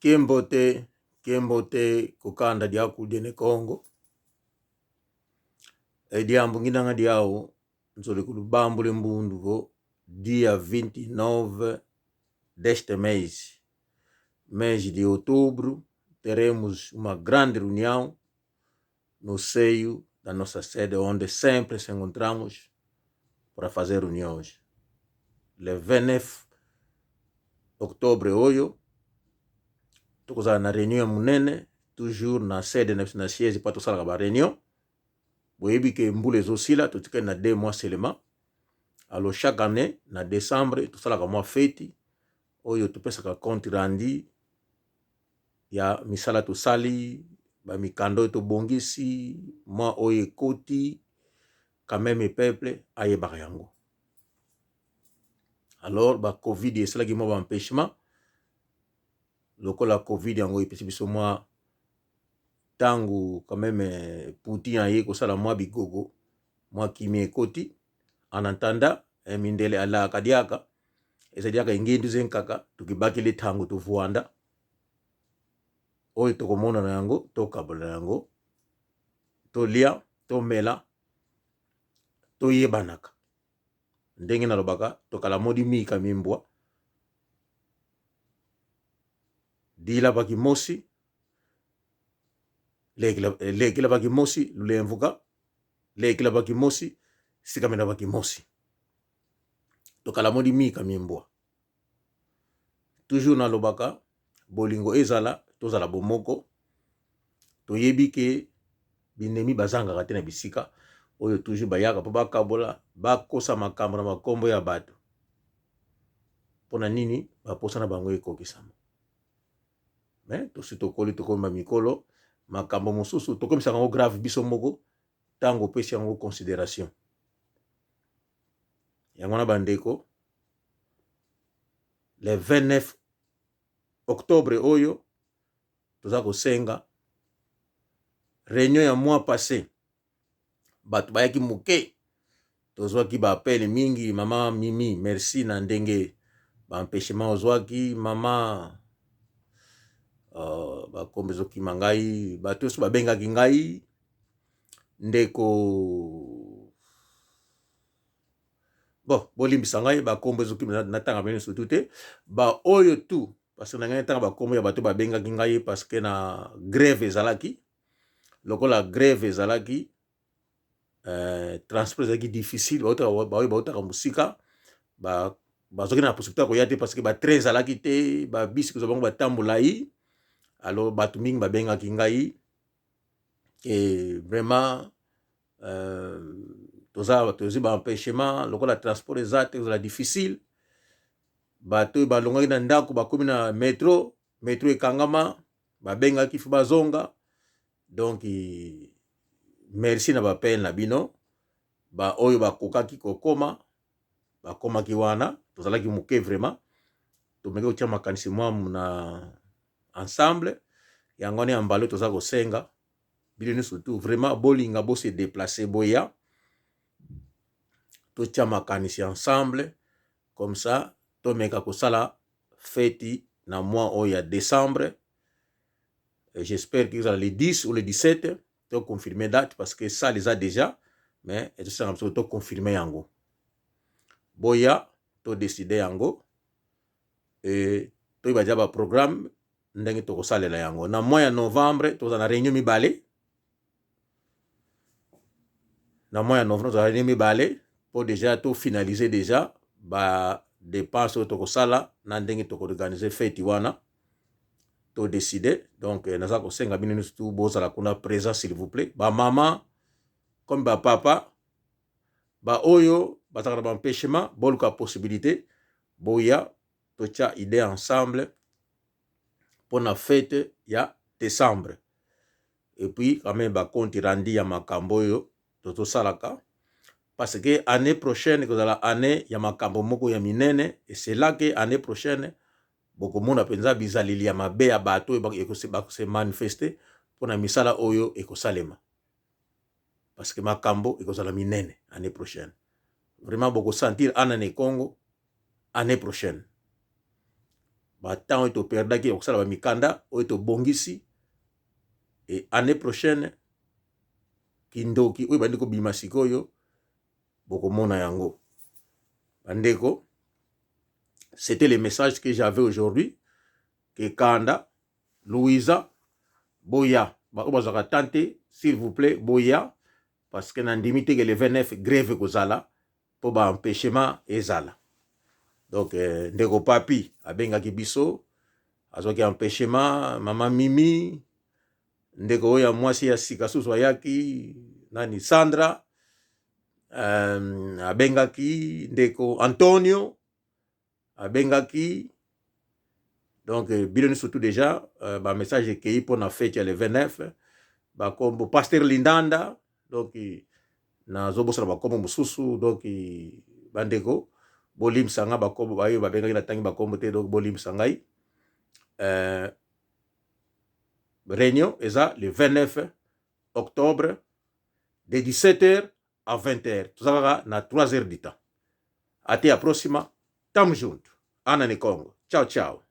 Kembote, kembote kokanda diakudia ne Kongo. Ediambu nginanga diawu nzoli ku lubambu le mbundu vo dia 29 deste mês, mês de outubro, teremos uma grande reunião no seio da nossa sede, onde sempre se encontramos para fazer reuniões. Le 29 octobre oyo tokozala na réunion ya monene toujours na sede na biso na siège mpo tosalaka ba réunion. Boyebi ke mbula ezosila, totikali na 2 mois seulement. Alors chaque année na décembre tosalaka mwa feti oyo topesaka compte rendu ya misala tosali, bamikanda oyo tobongisi, mwa oyo ekoti, quand même peuple ayebaka yango. Alors ba Covid esalaki mwa ba empêchement, lokola Covid yango epesi biso mwa ntango quand même Poutine aye kosala mwa bigogo, mwa kimia ekoti. En attendant, mindele alaka diaka ezali yaka ingindu zenkaka tukibakili tango tuvuanda oyo tokomona na yango, tokabola na yango, tolia, tomela, toyebanaka ndenge nalobaka tokala modi mika mimbwa dila bakimosi lekela bakimosi lulemvuka lekela bakimosi sikamela bakimosi tokala modi mika mimbwa. Toujours nalobaka bolingo ezala, tozala bomoko. Toyebi ke binemi bazangaka te na bisika oyo, toujours bayaka mpo bakabola, bakosa makambo na makombo ya bato. Mpona nini baposa na bango ekokisama? Me tosi tokoli, tokomi ba mikolo, makambo mosusu tokomisaka yango grave biso moko ntango opesi yango considération. Yango wana bandeko, le 29 octobre oyo toza kosenga réunion ya mois passé. Bato bayaki moke, tozwaki baappel mingi. Mama Mimi, merci na ndenge baempêchement ozwaki. Mama bakombo ezokima ngai, bato nyonso babengaki ngai, ndeko bon bolimbisa ngai, bakombo ezokima, natanga bino surtout te baoyo tout, parce que na ngai natanga bakombo ya bato babengaki ngai, parce que na grève ezalaki. Lokola grève ezalaki, transport ezalaki difficile, baoyo bautaka mosika bazwaki na possibilité ya koya te, parce que batrain ezalaki te, babisi kozwa bango batambola yi. Alors bato mingi babengaki ngai e vraiment toza tozwi baempêchement lokola transport eza te, kozala difficile. Bato oyo balongaki na ndako bakomi na metro, metro ekangama, babengaki fo bazonga. Donc merci na baappel na bino. Baoyo bakokaki kokoma bakomaki wana, tozalaki moke vraiment, tomeki kotia makanisi mwa na ensemble. Yango wana ya mbala toza kosenga bino nyonso tu vraiment bolinga bose déplacer, boya totia makanisi ensemble, comme ça tomeka kosala feti na mois oyo ya décembre. J'espère que ezala le 10 ou le 17, to confirmer date, parce que salle eza déjà, mais ezosanga biso to confirmer yango. Boya to décider yango e toyeba deja baprogramme ndenge tokosalela yango. Na mois ya novembre toza na réunion mibale. Na mois ya novembre toza na réunion mibale mpo déjà tofinaliser déjà badépense oyo tokosala na ndenge tokoorganiser feti wana, todécider. Donc naza kosenga bino nyonso tu bozala kuna présent, s'il vous plaît, bamama comme bapapa, baoyo bazalaka na baempêchement, boluka possibilité boya totia idée ensemble mpona fête ya décembre. Et puis quand même bacompte rendu ya makambo oyo tozosalaka, parce que année prochaine ekozala année ya makambo moko ya minene. Et c'est là que année prochaine bokomona mpenza bizaleli ya mabe ya bato oyo bakose manifester mpona misala oyo ekosalema, parce que makambo ekozala minene année prochaine. Vraiment bokosentir ana na Congo année prochaine. Ba temps oyo toperdaki ya kosala ba mikanda oyo tobongisi, et année prochaine kindoki oyo ebandi kobima sikoyo bokomona yango. Bandeko, c'était le message que j'avais aujourd'hui. Ke Kanda, Louisa, boya, baoyo bazwaka temps te, s'il vous plaît, boya, parce que nandimi te ke le 29 grève ekozala mpo ba empêchement ezala. Donc ndeko Papi abengaki biso, azwaki empêchement, mama Mimi, ndeko oyo ya mwasi ya sika susu ayaki nani, Sandra, abengaki ndeko Antonio abengaki. Donc bino nyonso tout déjà ba message ekei mpona fete ya le 29, bakombo Pasteur Lindanda. Donc nazobosana bakombo mosusu. Donc bandeko, bolimbisa nga, bakombo bayo babengaki natangi bakombo te, donc bolimbisa ngai. Réunion eza le 29 octobre de 17h à 20h. Toza kaka na 3 heures du temps. Até a próxima, tamo junto. Ana Nekongo, ciao ciao.